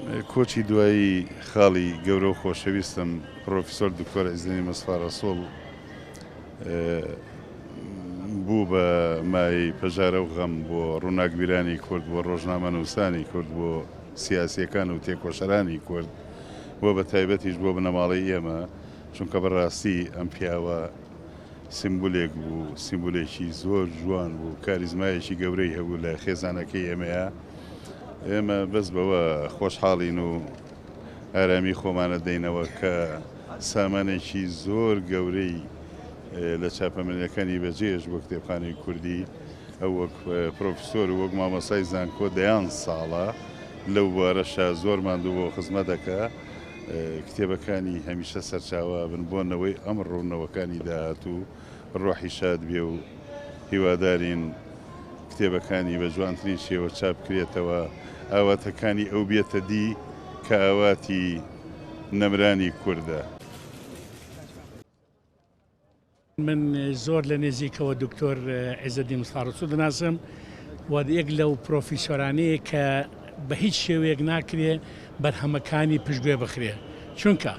کۆچی دوایی خاڵی گەورە و خۆشەویستم پڕۆفیسۆر دکتۆر عیزەدین مستەفا ڕەسوڵ بوو بە مایەی پەژارە و غەم بۆ ڕووناکبیرانی کورد، بۆ ڕۆژنامەنووسانی کورد، بۆ سیاسییەکان و تێکۆشەرانی کورد و بە تایبەتیش بۆ بنەماڵەی ئێمە، چونکە بەڕاستی ئەم پیاوە سیمبولێک بوو، سیمبولێکی زۆر جوان بوو، کاریزمایەکی گەورەی هەبوو لە خێزانەکەی ئێمەیا. ئێمە بەس بەوە خۆشحاڵین و ئارامی خۆمانە دەینەوە کە سامانێکی زۆر گەورەی لە چاپەمەنیەکانی بەجێهێشت بۆ کتێبخانەی کوردی. ئەو وەک پرۆفیسۆر و وەک مامۆستای زانکۆ دەیان ساڵە لەو بوارەشا زۆر ماندوو بووە و خزمەت دەکا. کتێبەکانی هەمیشە سەرچاوە ئەبن بۆ نەوەی ئەمڕۆ و نەوەکانی داهاتوو. ڕۆحی شاد بێ و هیوادارین کتێبەکانی بە جوانترین شێوە چاپ بکرێتەوە، ئاواتەکانی ئەو بێتە دی کە ئاواتی نەمرانی کوردە. من زۆر لە نێزیکەوە دکتۆر عیزەدین مستەفا ڕەسوڵ دەناسم و یەک لەو پرۆفیسۆرانەیە کە بە هیچ شێوەیەک ناکرێ بەرهەمەکانی پشتگوێ بخرێ چونکە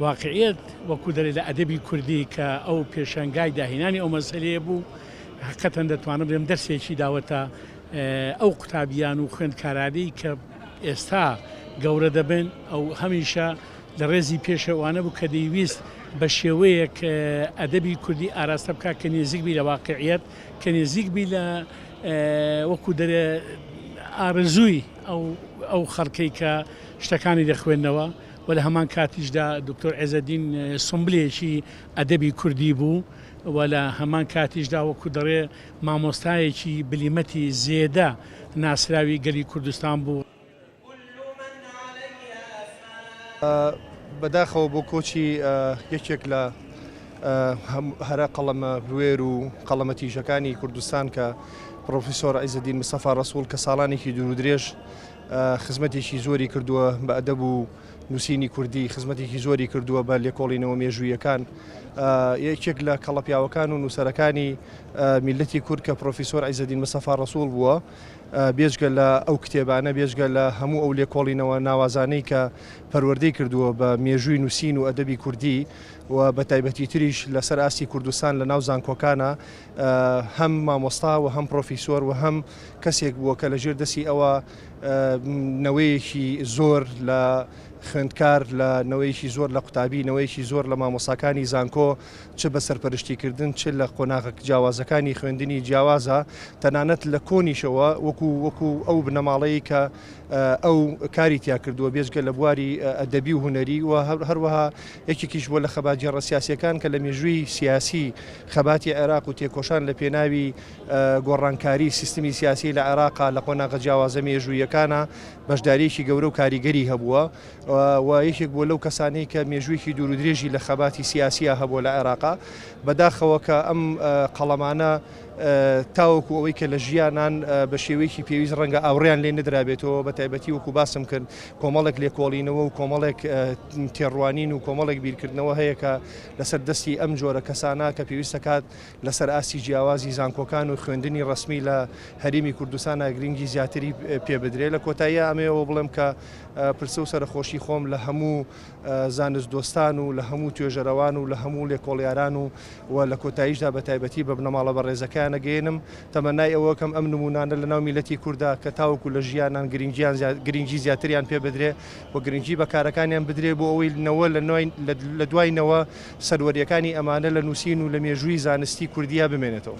واقعیەت وەکو دەرێ لە ئەدەبی کوردی کە ئەو پێشەنگای داهێنانی ئەو مەسەلەیە بوو حەقەتەن دەتوانم بڵێم دەرسێکی داوەتە ئەو قوتابیان و خوێندکارانەی کە ئێستا گەورە دەبن ئەو هەمیشە لە ڕێزی پێشەوانە بوو کە دەیویست بە شێوەیەک ئەدەبی کوردی ئاراستە بکات کە نێزیک بی لە واقعیەت کە نێزیک بی لە وەکو دەرێ ئارەزووی ئەو ئەو خەڵکەی کە شتەکانی دەخوێندنەوە و لە هەمان کاتیشدا دکتۆر عێزەدین سومبلێکی ئەدەبی کوردی بوو و لە هەمان کاتیشدا وەکو دەڵێ مامۆستایەکی بلیمەتی زێدە ناسراوی گەلی کوردستان بوو. بەداخەوە بۆ کۆچی یەکێک لە هەرە قەڵەمە بوێر و قەڵەمە تیژەکانی کوردستان کە پڕۆفیسۆر عیزەدین مستەفا ڕەسوڵ کە ساڵانێکی دوور و درێژ خزمەتێکی زۆری کردووە بە ئەدەب و نووسینی کوردی، خزمەتێکی زۆری کردووە بە لێکۆڵینەوە مێژوویەکان. یەکێک لە کەڵەپیاوەکان و نووسەرەکانی میللەتی کورد کە پڕۆفیسۆر عیزەدین مستەفا ڕەسوڵ بووە، بێجگە لە ئەو کتێبانە، بێجگە لە هەموو ئەو لێکۆڵینەوە ناوازانەی کە پەروەردەی کردووە بە مێژووی نووسین و ئەدەبی کوردی و بە تایبەتیتریش لەسەر ئاستی کوردستان لە ناو زانکۆکانا هەم مامۆستا و هەم پڕۆفیسۆر و هەم کەسێک بووە کە لە ژێر دەستی ئەوە نەوەیەکی زۆر لە خوێندکار، لە نەوەیەکی زۆر لە قوتابی، نەوەیەکی زۆر لە مامۆستاکانی زانکۆ چ بە سەرپەرشتیکردن چ لە قۆناغە جیاوازەکانی خوێندنی جیاوازە، تەنانەت لە کۆنیشەوە وەکو وەکو ئەو بنەماڵەی کە ئەو کاری تیا کردووە بێجگە لە بواری ئەدەبی و هونەری و هەروەها یەکێکیش بووە لە خەباتگێڕە سیاسییەکان کە لە مێژووی سیاسی خەباتی عێراق و تێکۆشان لە پێناوی گۆڕانکاری سیستمی سیاسی لە عێراقا لە قۆناغە جیاوازە مێژوویەکانە بەشدارییەکی گەورە و کاریگەری هەبووە و یەکێک بووە لەو کەسانەی کە مێژوویەکی دوور و درێژی لە خەباتی سیاسییا هەبووە لە عێراقا. بەداخەوە کە ئەم قەڵەمانە تاوەکو ئەوەی کە لە ژیانان بە شێوەیەکی پێویست ڕەنگە ئاوڕیان لێ نەدرابێتەوە، بە تایبەتی وەکو باسم کرد کۆمەڵێک لێکۆڵینەوە و کۆمەڵێک تێڕوانین و کۆمەڵێک بیرکردنەوە هەیە کە لەسەر دەستی ئەم جۆرە کەسانە کە پێویست دەکات لەسەر ئاستی جیاوازی زانکۆکان و خوێندنی ڕەسمی لە هەرێمی کوردستانا گرنگی زیاتری پێ بدرێ. لە کۆتاییا ئەمەوێ ئەوە بڵێم کە پرسە و سەرەخۆشی خۆم لە هەموو زانست دۆستان و لە هەموو توێژەرەوان و لە هەموو لێکۆڵیاران و و لە کۆتاییشدا بە تایبەتی بە بنەماڵە بەڕێزەکەیان ئەگەیەنم. تەمەنای ئەوەکەم ئەم نموونانە لە ناو میللەتی کوردا کە تاوەکو لە ژیانان گرنگیان گرنگی زیاتریان پێ بدرێ و گرنگی بە کارەکانیان بدرێ بۆ ئەوەی نەوە لە دوای نەوە سەروەرییەکانی ئەمانە لە نووسین و لە مێژووی زانستی کوردییا بمێنێتەوە.